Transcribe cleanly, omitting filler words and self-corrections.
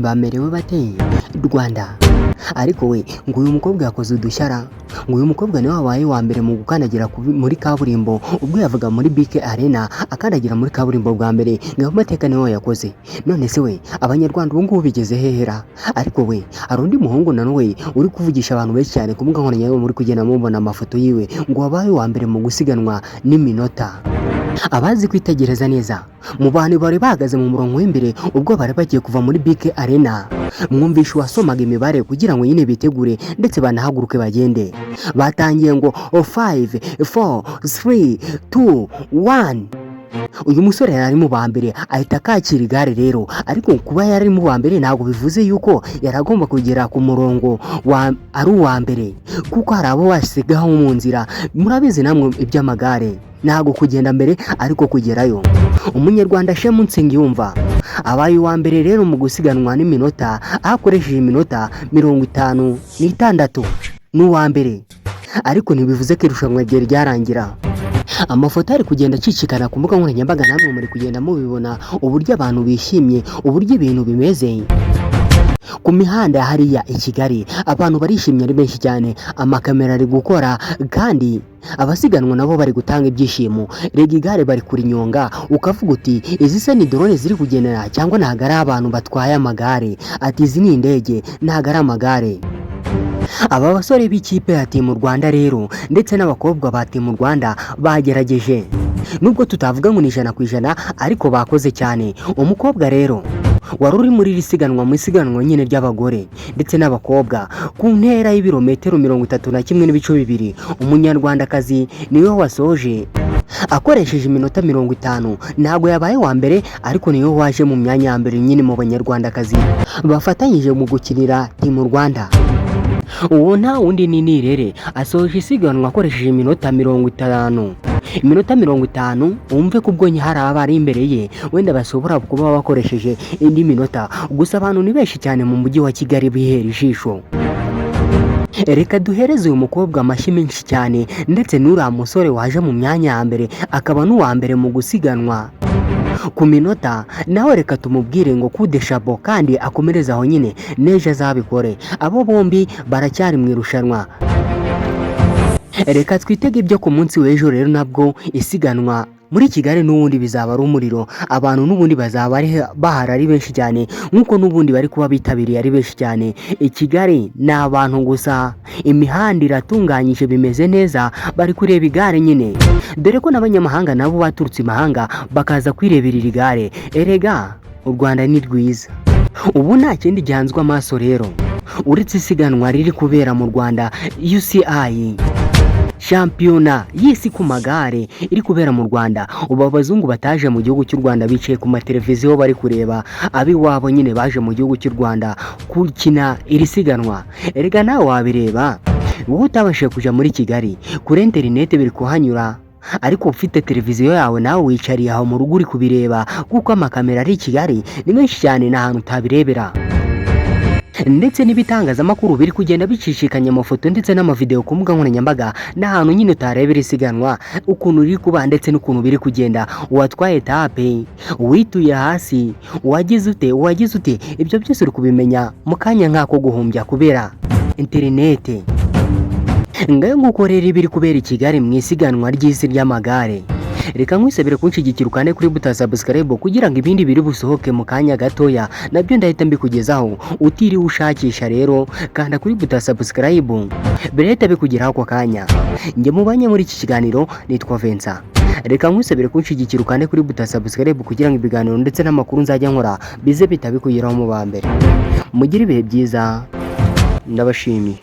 Bamerewe bate Rwanda? Ariko we, ngo uyu mukobwa yakoze udushyara, ngo uyu mukobwa niwe wabaye wa mbere mu gukandagira muri kaburimbo ubwo yavaga muri BK Arena akandagira muri kaburimbo bwa mbere. Ngo ayo mateka niwe yakoze. None se we, Abanyarwanda ubu ngubu bigeze hehera? Ariko we, hari undi muhungu nawe uri kuvugisha abantu benshi cyane ku mbuga nkoranyambaga, muri kugenda mubona amafoto yiwe, ngo wabaye uwa mbere mu gusiganwa n'iminota. Abazi kwitegereza neza mu bantu bari bahagaze mu murongo w'imbere ubwo bari bagiye kuva muri BK Arena, mwumvishe uwasomaga imibare kugira ngo nyine bitegure ndetse banahaguruke bagende. Batangiye ngo 5, 4, 3, 2, 1. Uyu musore yari ari mu ba mbere, ahita akakira igare rero. Ariko kuba yari ari mu ba mbere ntabwo bivuze yuko yari agomba kugera ku murongo wa ari uwa mbere, kuko hari abo basigaho mu nzira. Murabizi namwe iby'amagare, ntabwo kugenda mbere ariko kugerayo. Umunyarwanda Shemu Nsengiyumva abaye uwa mbere rero mu gusiganwa n'iminota, aho akoresheje iminota 56, ni uwa mbere. Ariko ntibivuze ko irushanwa ryari ryarangira. Amafoto ari kugenda acicikana ku mbuga nkoranyambaga, namwe muri kugenda mubibona uburyo abantu bishimye, uburyo ibintu bimeze ku mihanda hariya i Kigali. Abantu barishimye ari benshi cyane, amakamera ari gukora kandi abasiganwa nabo bari gutanga ibyishimo. Rega igare bari kurinyonga ukavuga uti: "Izi se ni drone ziri kugendera cyangwa ntabwo ari abantu batwaye amagare?" Ati: "Izi ni indege, ntabwo ari amagare." Aba basore b'ikipe ya Team Rwanda rero ndetse n'abakobwa ba Team Rwanda bagerageje, nubwo tutavuga ngo ni 100%, ariko bakoze cyane. Umukobwa rero wari uri muri iri siganwa, mu isiganwa nyine ry'abagore ndetse n'abakobwa ku ntera y'ibirometero 31.2, Umunyarwandakazi niwe wasoje akoresheje iminota 50. Ntabwo yabaye wa mbere, ariko niwe waje mu myanya ya mbere nyine mu Banyarwandakazi bafatanyije mu gukinira Team Rwanda. Uwo nta wundi ni Nirere, asoje isiganwa akoresheje iminota 50, iminota 50. Wumve ko ubwo hari abari imbere ye wenda bashobora kuba bakoresheje indi minota. Gusa abantu ni benshi cyane mu mujyi wa Kigali bihera ijisho. Reka duhereze uyu mukobwa amashyi menshi cyane, ndetse n'uriya musore waje mu myanya ya mbere akaba n'uwa mbere mu gusiganwa ku minota, nawe reka tumubwire ngo kudeshabo kandi akomereze aho nyine, n'ejo azabikore. Abo bombi baracyari mu irushanwa. Reka twitege ibyo ku munsi w'ejo rero, nabwo isiganwa muri Kigali n'ubundi bizaba ari umuriro. Abantu n'ubundi bazaba ari bahari ari benshi cyane, nk'uko n'ubundi bari kuba bitabiriye ari benshi cyane. I Kigali ni abantu gusa, imihanda iratunganyije, bimeze neza, bari kureba igare nyine, dore ko n'abanyamahanga nabo baturutse imahanga bakaza kwirebera iri gare. Erega u Rwanda ni rwiza. Ubu nta kindi gihanzwe amaso rero uretse isiganwa riri kubera mu Rwanda, UCI, shampiyona y'isi ku magare iri kubera mu Rwanda. Ubu abazungu bataje mu gihugu cy'u Rwanda bicaye ku mateleviziyo bari kureba ab'iwabo nyine baje mu gihugu cy'u Rwanda gukina iri siganwa. Erega nawe wabireba, wowe utabashije kujya muri Kigali, kuri interineti biri kuhanyura, ariko ufite televiziyo yawe nawe wicariye aho mu rugo uri kubireba, kuko amakamera ari i Kigali ni menshi cyane, ni ahantu utabirebera. Ndetse n'ibitangazamakuru biri kugenda bicicikanya amafoto ndetse n'amavideo ku mbuga nkoranyambaga, n'ahantu nyine utarebera isiganwa ukuntu riri kuba ndetse n'ukuntu biri kugenda, uwatwaye etape, uwituye hasi, uwagize ute, uwagize ute, ibyo byose uri kubimenya mu kanya nk'ako guhumbya kubera interinete. Ngayo nguko rero ibiri kubera i Kigali mu isiganwa ry'isi ry'amagare. Reka nkwisabire kunshyigikira ukande kuri buto subscribe, kugira ngo ibindi biri busohoke mu kanya gatoya nabyo ndahita mbikugezaho utiriwe ushakisha. Rero kanda kuri buto subscribe, birahita bikugeraho ako kanya. Njye mubanye muri iki kiganiro nitwa Vincent. Reka nkwisabire kunshyigikira ukande kuri buto subscribe, kugira ngo ibiganiro ndetse n'amakuru nzajya nkora bize bita bikugeraho mu ba mbere. Mugire ibihe byiza, ndabashimiye.